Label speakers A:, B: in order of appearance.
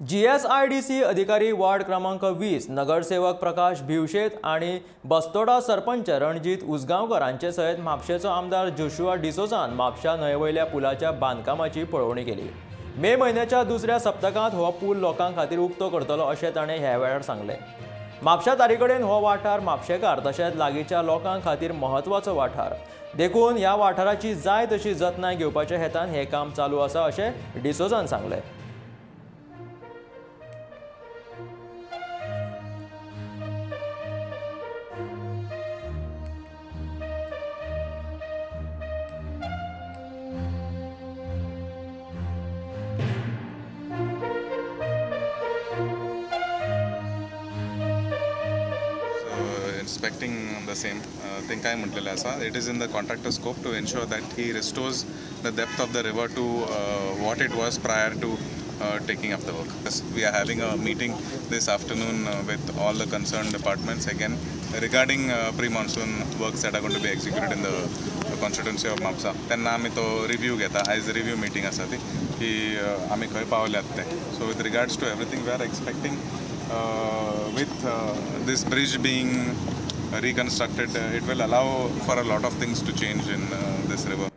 A: GSIDC अधिकारी, ward क्रमांक 20 नगरसेवक प्रकाश भिवशेट आनी बस्तोडा सरपंच रणजीत उसगांवकर हांचे सयत म्हापशेचो आमदार जोशुआ डिसोझान म्हापशा न्हंयेवयल्या पुलाच्या बांदकामाची पळोवणी केली. मे म्हयन्याच्या दुसऱ्या सप्तकांत हो पूल लोकां खातीर उक्तो करतलो, अशें ताणें ह्या वेळार सांगलें. म्हापशा तारीकडेन हो वाठार म्हापशेकार तशेंच लागींच्या लोकां खातीर म्हत्वाचो वाठार, देखून ह्या वाठाराची जाय तशी जतनाय घेवपाच्या हेतान हें काम चालू आसा, अशें डिसोझान सांगलें.
B: Inspecting the same, तांकांय म्हटलेलें आसा, it is in the contractor scope to ensure that he restores the depth of the river to what it was prior to taking up the work. We are having a meeting this afternoon with all the concerned departments again regarding pre-monsoon works that are going to be executed in the constituency of Mapsa. तेन्ना आमी तो review घेता. आयज review meeting आसा ती की आमी खंय पावल्यात ते. So with regards to everything, we are expecting with this bridge being reconstructed, it will allow for a lot of things to change in this river.